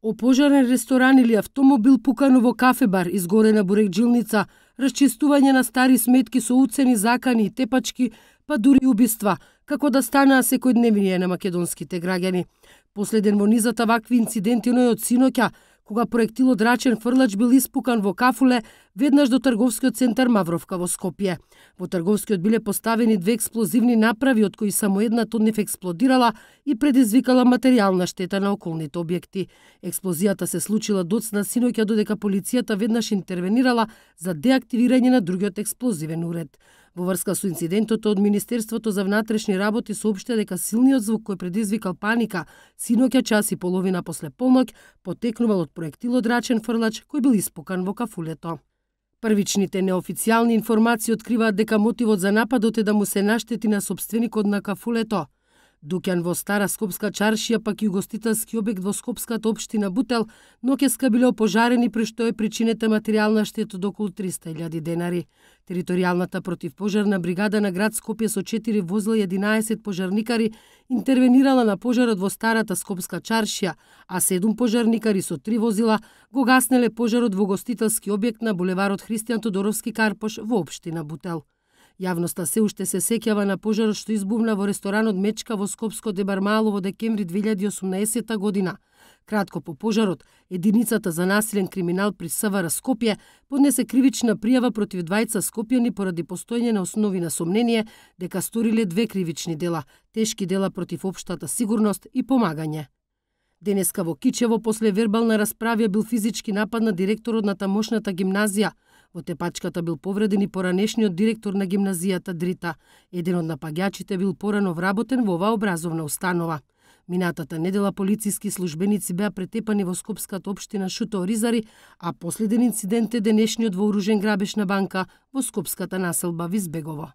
Опожарен ресторан или автомобил пукано во кафе-бар, изгорена бурехджилница, расчистување на стари сметки со уцени, закани и тепачки, па дури убиства, како да станаа секојдневнија на македонските граѓани. Последен во низата вакви инциденти оној од синоќа, кога проектилот рачен фрлач бил испукан во кафуле веднаш до трговскиот центар Мавровка во Скопје. Во трговскиот биле поставени 2 експлозивни направи, од кои само едната од нив експлодирала и предизвикала материјална штета на околните објекти. Експлозијата се случила доцна синоќа, додека полицијата веднаш интервенирала за деактивирање на другиот експлозивен уред. Во врска со инцидентот, од Министерството за внатрешни работи соопшти дека силниот звук кој предизвикал паника синоќа час и половина после полноќ потекнувал од проектилот рачен фрлач кој бил испукан во кафулето. Првичните неофицијални информации откриваат дека мотивот за нападот е да му се наштети на сопственикот на кафулето. Дуќан во Стара Скопска чаршија, пак и угостителски објект во Скопската општина Бутел, ноќеска биле опожарени, при што е причинета материјална штета од околу 300.000 денари. Територијалната противпожарна бригада на град Скопје со 4 возила и 11 пожарникари интервенирала на пожарот во Старата Скопска чаршија, а 7 пожарникари со 3 возила го гаснеле пожарот во угостителски објект на булеварот Христијан Тодоровски Карпош во општина Бутел. Јавноста се уште се сеќава на пожарот што избувна во ресторанот Мечка во Скопско Дебармало во декември 2018 година. Кратко по пожарот, единицата за насилен криминал при СВР Скопје поднесе кривична пријава против двајца скопјани поради постоење на основи на сомнение дека сториле 2 кривични дела, тешки дела против општата сигурност и помагање. Денеска во Кичево после вербална расправа бил физички напад на директорот на тамошната гимназија. Во тепачката бил повреден и поранешниот директор на гимназијата Дрита. Еден од напаѓачите бил порано вработен во оваа образовна установа. Минатата недела полициски службеници беа претепани во Скопската општина Шуто Оризари, а последен инцидент е денешниот вооружен грабеж на банка во Скопската населба Визбегово.